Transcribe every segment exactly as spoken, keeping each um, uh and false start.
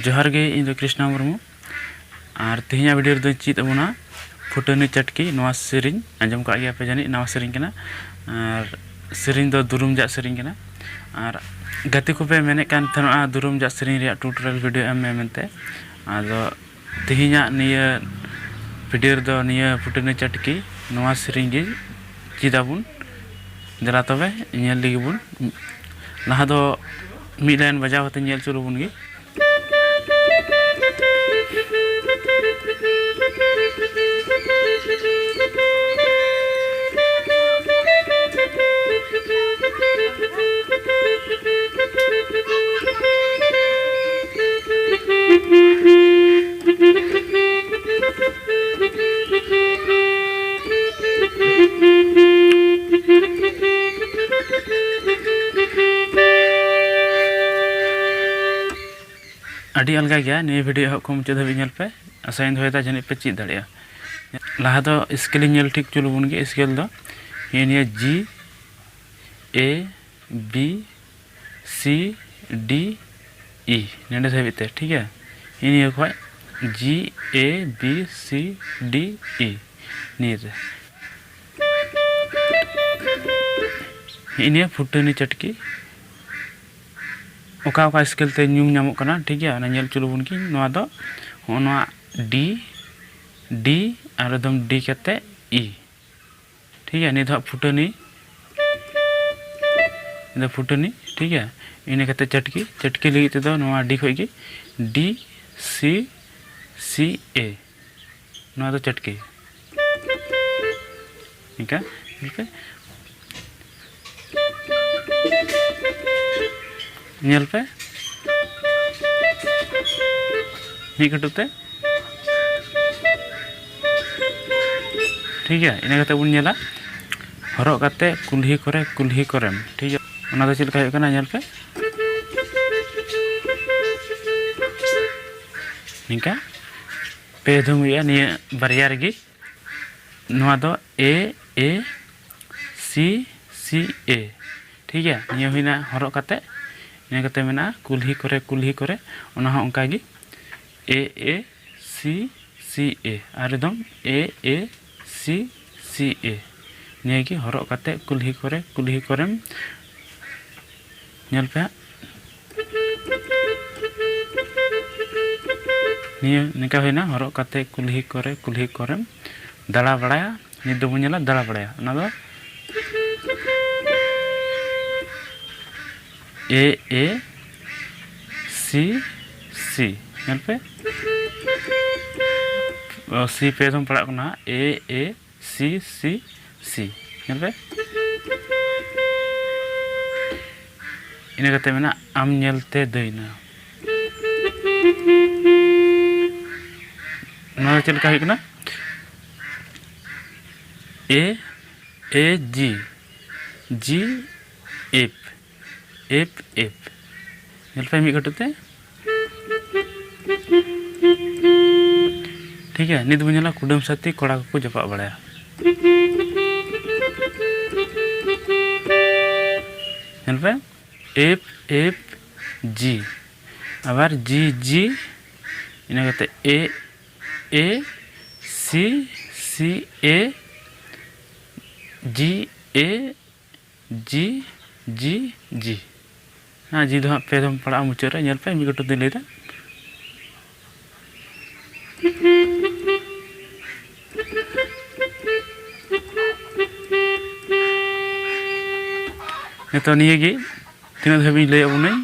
ᱡᱚᱦᱟᱨ ᱜᱮ, ᱤᱧ ᱫᱚ ᱠᱨᱤᱥᱱᱟ ᱢᱩᱨᱢᱩ᱾ ᱟᱨ ᱛᱮᱦᱮᱧᱟᱜ ᱵᱷᱤᱰᱤᱭᱳ ᱨᱮᱫᱚᱧ ᱪᱮᱫ ᱟᱵᱚᱱᱟ ᱯᱷᱩᱴᱟᱹᱱᱤ ᱪᱟᱴᱠᱤ᱾ ᱱᱚᱣᱟ ᱥᱮᱨᱮᱧ ᱟᱸᱡᱚᱢ ᱠᱟᱜ ᱜᱮᱭᱟ ᱯᱮ ᱡᱟᱹᱱᱤᱡ, ᱱᱟᱣᱟ ᱥᱮᱨᱮᱧ ᱠᱟᱱᱟ᱾ ᱟᱨ ᱥᱮᱨᱮᱧ ᱫᱚ ᱫᱩᱨᱩᱢ ᱡᱟᱜ ᱥᱮᱨᱮᱧ ᱠᱟᱱᱟ᱾ ᱟᱨ ᱜᱟᱛᱮ ᱠᱚᱯᱮ ᱢᱮᱱᱮᱫ ᱠᱟᱱ ᱛᱟᱦᱮᱱᱚᱜᱼᱟ ᱫᱩᱨᱩᱢ ᱡᱟᱜ ᱥᱮᱨᱮᱧ ᱨᱮᱭᱟᱜ ᱴᱩᱴᱳᱨᱤᱭᱟᱞ ᱵᱷᱤᱰᱤᱭᱳ ᱮᱢ ᱢᱮ ᱢᱮᱱᱛᱮ᱾ ᱟᱫᱚ ᱛᱮᱦᱮᱧᱟᱜ ᱱᱤᱭᱟᱹ ᱵᱷᱤᱰᱤᱭᱳ ᱨᱮᱫᱚ ᱱᱤᱭᱟᱹ ᱯᱷᱩᱴᱟᱹᱱᱤ ᱪᱟᱴᱠᱤ ᱱᱚᱣᱟ ᱥᱮᱨᱮᱧ ᱜᱮ ᱪᱮᱫ ᱟᱵᱚᱱ᱾ ᱫᱮᱞᱟ ᱛᱚᱵᱮ ᱧᱮᱞ ᱞᱮᱜᱮ ᱵᱚᱱ᱾ ᱞᱟᱦᱟ ᱫᱚ ᱢᱤᱫ ᱞᱟᱭᱤᱱ ᱵᱟᱡᱟᱣ ᱠᱟᱛᱮ ᱧᱮᱞ ᱦᱚᱪᱚ ᱞᱮᱵᱚᱱ ᱜᱮ᱾ ᱟᱹᱰᱤ ᱟᱞᱜᱟ ᱜᱮᱭᱟ, ᱱᱤᱭᱟᱹ ᱵᱷᱤᱰᱤᱭᱳ ᱮᱦᱚᱵ ᱠᱷᱚᱱ ᱢᱩᱪᱟᱹᱫ ᱫᱷᱟᱹᱵᱤᱡ ᱧᱮᱞ ᱯᱮ᱾ ᱟᱥᱟᱧ ᱫᱚᱦᱚᱭᱮᱫᱟ ᱡᱟᱹᱱᱤᱡ ᱯᱮ ᱪᱮᱫ ᱫᱟᱲᱮᱭᱟᱜᱼᱟ᱾ ᱞᱟᱦᱟ ᱫᱚ ᱥᱠᱮᱞ ᱤᱧ ᱧᱮᱞ ᱴᱷᱤᱠ ᱦᱚᱪᱚ ᱞᱮᱵᱚᱱ ᱜᱮ᱾ ᱥᱠᱮᱞ ᱫᱚ ᱱᱤᱭᱟᱹ, ᱱᱤᱭᱟᱹ ᱡᱤ, ᱮ, ᱵᱤ, ᱥᱤ, ᱰᱤ, ᱤ, ᱱᱚᱸᱰᱮ ᱫᱷᱟᱹᱵᱤᱡ ᱛᱮ, ᱴᱷᱤᱠ ᱜᱮᱭᱟ᱾ ᱱᱤᱭᱟᱹ ᱠᱷᱚᱡ ᱡᱤ, ᱮ, ᱵᱤ, ᱥᱤ, ᱰᱤ, ᱤ, ᱱᱤᱭᱟᱹ ᱨᱮ᱾ ᱱᱤᱭᱟᱹ ᱯᱷᱩᱴᱟᱹᱱᱤ ᱪᱟᱴᱠᱤ ᱚᱠᱟ ᱚᱠᱟ ᱥᱠᱮᱞ ᱛᱮ ᱧᱩᱢ ᱧᱟᱢᱚᱜ ᱠᱟᱱᱟ, ᱴᱷᱤᱠ ᱜᱮᱭᱟ, ᱚᱱᱟ ᱧᱮᱞ ᱦᱚᱪᱚ ᱞᱮᱵᱚᱱ ᱜᱤᱧ᱾ ᱱᱚᱣᱟ ᱫᱚ ᱦᱚᱸᱜᱼᱚ ᱱᱚᱣᱟ ᱰᱤ, ᱰᱤ ᱟᱨ ᱮᱠᱫᱚᱢ ᱰᱤ ᱠᱟᱛᱮ ᱤ, ᱴᱷᱤᱠ ᱜᱮᱭᱟ᱾ ᱱᱤᱭᱟᱹ ᱫᱚ ᱦᱟᱸᱜ ᱯᱷᱩᱴᱟᱹᱱᱤ, ᱱᱤᱭᱟᱹ ᱫᱚ ᱯᱷᱩᱴᱟᱹᱱᱤ, ᱴᱷᱤᱠ ᱜᱮᱭᱟ᱾ ᱤᱱᱟᱹ ᱠᱟᱛᱮ ᱪᱟᱴᱠᱤ, ᱪᱟᱴᱠᱤ ᱞᱟᱹᱜᱤᱫ ᱛᱮᱫᱚ ᱱᱚᱣᱟ ᱰᱤ ᱠᱷᱚᱡ ᱜᱮ ᱰᱤ, ᱥᱤ, ᱥᱤ, ᱮ, ᱱᱚᱣᱟ ᱫᱚ ᱪᱟᱴᱠᱤ᱾ ᱱᱤᱝᱠᱟ ᱧᱮᱞ ᱯᱮ, ᱧᱮᱞ ᱯᱮ, ᱢᱤᱫ ᱠᱟᱹᱴᱩᱵ ᱛᱮ, ᱴᱷᱤᱠ ᱜᱮᱭᱟ᱾ ᱤᱱᱟᱹ ᱠᱟᱛᱮ ᱵᱚᱱ ᱧᱮᱞᱟ ᱦᱚᱨᱚᱜ ᱠᱟᱛᱮ ᱠᱩᱞᱦᱤ ᱠᱚᱨᱮ, ᱠᱩᱞᱦᱤ ᱠᱚᱨᱮᱢ, ᱴᱷᱤᱠ ᱜᱮᱭᱟ᱾ ᱚᱱᱟ ᱫᱚ ᱪᱮᱫ ᱞᱮᱠᱟ ᱦᱩᱭᱩᱜ ᱠᱟᱱᱟ ᱧᱮᱞ ᱯᱮ, ᱱᱤᱝᱠᱟ ᱯᱮ ᱫᱷᱩᱢ ᱦᱩᱭᱩᱜᱼᱟ ᱱᱤᱭᱟᱹ ᱵᱟᱨᱭᱟ ᱨᱮᱜᱮ᱾ ᱱᱚᱣᱟ ᱫᱚ ᱮ, ᱮ, ᱥᱤ, ᱥᱤ, ᱮ, ᱴᱷᱤᱠ ᱜᱮᱭᱟ᱾ ᱱᱤᱭᱟᱹ ᱦᱩᱭᱱᱟ ᱦᱚᱨᱚᱜ ᱠᱟᱛᱮ᱾ ᱤᱱᱟᱹ ᱠᱟᱛᱮ ᱢᱮᱱᱟᱜᱼᱟ ᱠᱩᱞᱦᱤ ᱠᱚᱨᱮ, ᱠᱩᱞᱦᱤ ᱠᱚᱨᱮ, ᱚᱱᱟ ᱦᱚᱸ ᱚᱱᱠᱟ ᱜᱮ, A A C C A, ᱟᱨ ᱮᱠᱫᱚᱢ A A C C A᱾ ᱱᱤᱭᱟᱹ ᱜᱮ ᱦᱚᱨᱚᱜ ᱠᱟᱛᱮ ᱠᱩᱞᱦᱤ ᱠᱚᱨᱮ, ᱠᱩᱞᱦᱤ ᱠᱚᱨᱮᱢ, ᱧᱮᱞ ᱯᱮ ᱦᱟᱸᱜ᱾ ᱱᱤᱭᱟᱹ ᱱᱤᱝᱠᱟ ᱦᱩᱭᱱᱟ, ᱦᱚᱨᱚᱜ ᱠᱟᱛᱮ ᱠᱩᱞᱦᱤ ᱠᱚᱨᱮ, ᱠᱩᱞᱦᱤ ᱠᱚᱨᱮᱢ ᱫᱟᱬᱟ ᱵᱟᱲᱟᱭᱟ᱾ ᱱᱤᱛ ᱫᱚᱵᱚᱱ ᱧᱮᱞᱟ ᱫᱟᱬᱟ ᱵᱟᱲᱟᱭᱟ᱾ ᱚᱱᱟ ᱫᱚ A A C C, ᱧᱮᱞ ᱯᱮ, ᱚ, C ᱯᱮ ᱫᱷᱚᱢ ᱯᱟᱲᱟᱜ ᱠᱟᱱᱟ, A A C C C, ᱧᱮᱞ ᱯᱮ᱾ ᱤᱱᱟᱹ ᱠᱟᱛᱮ ᱢᱮᱱᱟᱜᱼᱟ ᱟᱢ ᱧᱮᱞᱛᱮ ᱫᱟᱹᱭᱱᱟ᱾ ᱱᱚᱣᱟ ᱫᱚ ᱪᱮᱫ ᱞᱮᱠᱟ ᱦᱩᱭᱩᱜ ᱠᱟᱱᱟ? A A G, G F, F F᱾ ᱧᱮᱞ ᱯᱮ ᱢᱤᱫ ᱠᱟᱹᱴᱩᱵ ᱛᱮ᱾ ᱴᱷᱤᱠ ᱜᱮᱭᱟ, ᱱᱤᱛ ᱵᱚᱱ ᱧᱮᱞᱟ ᱠᱩᱰᱟᱹᱢ ᱥᱟᱛᱮ ᱠᱚᱲᱟ ᱠᱚᱠᱚ ᱡᱟᱯᱟᱜ ᱵᱟᱲᱟᱭᱟ᱾ ᱧᱮᱞ ᱯᱮ, F F G, ᱟᱵᱟᱨ G G, ᱤᱱᱟᱹ ᱠᱟᱛᱮ A A C C A, G A, G G G᱾ ᱦᱮᱸ, G ᱫᱚ ᱦᱟᱸᱜ ᱯᱮ ᱫᱷᱚᱢ ᱯᱟᱲᱟᱜᱼᱟ ᱢᱩᱪᱟᱹᱫ ᱨᱮ᱾ ᱧᱮᱞ ᱯᱮ, ᱢᱤᱫ ᱠᱟᱹᱴᱩᱵ ᱛᱮᱧ ᱞᱟᱹᱭᱫᱟ᱾ ᱱᱤᱛᱚᱜ ᱱᱤᱭᱟᱹ ᱜᱮ ᱛᱤᱱᱟᱹᱜ ᱫᱷᱟᱹᱵᱤᱡ ᱤᱧ ᱞᱟᱹᱭ ᱟᱵᱚᱱᱟᱹᱧ,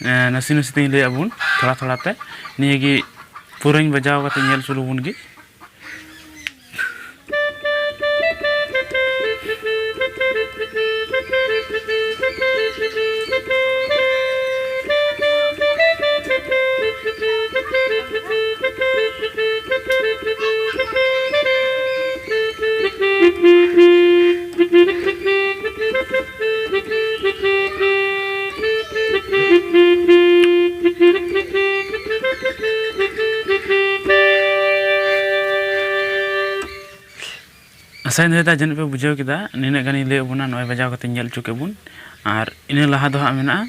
ᱮᱸ, ᱱᱟᱥᱮ ᱱᱟᱥᱮ ᱛᱮᱧ ᱞᱟᱹᱭ ᱟᱵᱚᱱ, ᱛᱷᱚᱲᱟ ᱛᱷᱚᱲᱟ ᱛᱮ᱾ ᱱᱤᱭᱟᱹ ᱜᱮ ᱯᱩᱨᱟᱹᱧ ᱵᱟᱡᱟᱣ ᱠᱟᱛᱮ ᱧᱮᱞ ᱦᱚᱪᱚ ᱞᱮᱵᱚᱱ ᱜᱮ᱾ ᱟᱥᱟᱧ ᱫᱚᱦᱚᱭᱮᱫᱟ ᱡᱟᱹᱱᱤᱡ ᱯᱮ ᱵᱩᱡᱷᱟᱹᱣ ᱠᱮᱫᱟ᱾ ᱱᱤᱱᱟᱹᱜ ᱜᱟᱱᱤᱧ ᱞᱟᱹᱭ ᱟᱵᱚᱱᱟ, ᱱᱚᱜᱼᱚᱭ ᱵᱟᱡᱟᱣ ᱠᱟᱛᱮ ᱧᱮᱞ ᱦᱚᱪᱚ ᱠᱮᱫ ᱵᱚᱱ᱾ ᱟᱨ ᱤᱱᱟᱹ ᱞᱟᱦᱟ ᱫᱚ ᱦᱟᱸᱜ ᱢᱮᱱᱟᱜᱼᱟ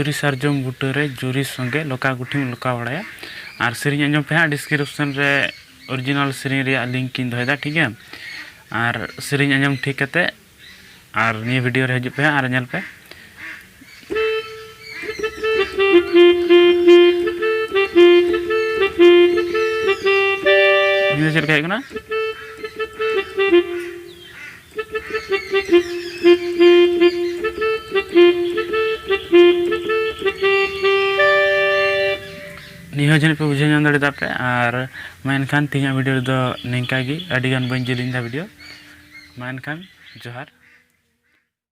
ᱡᱩᱨᱤ ᱥᱟᱨᱡᱚᱢ ᱵᱩᱴᱟᱹ ᱨᱮ ᱡᱩᱨᱤ ᱥᱚᱸᱜᱮ ᱞᱚᱠᱟ ᱜᱩᱴᱷᱤᱢ ᱞᱚᱠᱟ ᱵᱟᱲᱟᱭᱟ᱾ ᱟᱨ ᱥᱮᱨᱮᱧ ᱟᱸᱡᱚᱢ ᱯᱮ ᱦᱟᱸᱜ, description ᱨᱮ original ᱥᱮᱨᱮᱧ ᱨᱮᱭᱟᱜ link ᱤᱧ ᱫᱚᱦᱚᱭᱮᱫᱟ, ᱴᱷᱤᱠ ᱜᱮᱭᱟ? ᱟᱨ ᱥᱮᱨᱮᱧ ᱟᱸᱡᱚᱢ ᱴᱷᱤᱠ ᱠᱟᱛᱮ ᱟᱨ ᱱᱤᱭᱟᱹ video ᱨᱮ ᱦᱤᱡᱩᱜ ᱯᱮ ᱦᱟᱸᱜ ᱟᱨ ᱧᱮᱞ ᱯᱮ᱾ ᱱᱤᱭᱟᱹ ᱫᱚ ᱪᱮᱫ ᱞᱮᱠᱟ ᱦᱩᱭᱩᱜ ᱠᱟᱱᱟ? ᱱᱤᱭᱟᱹ ᱦᱚᱸ ᱡᱟᱹᱱᱤᱡ ᱯᱮ ᱵᱩᱡᱷᱟᱹᱣ ᱧᱟᱢ ᱫᱟᱲᱮᱭᱟᱫᱟ ᱯᱮ᱾ ᱟᱨ ᱢᱟ ᱮᱱᱠᱷᱟᱱ ᱛᱮᱦᱮᱧᱟᱜ video ᱨᱮᱫᱚ ᱱᱤᱝᱠᱟ ᱜᱮ, ᱟᱹᱰᱤ ᱜᱟᱱ ᱵᱟᱹᱧ ᱡᱤᱞᱤᱧ ᱮᱫᱟ video᱾ ᱢᱟ ᱮᱱᱠᱷᱟᱱ ᱡᱚᱦᱟᱨ᱾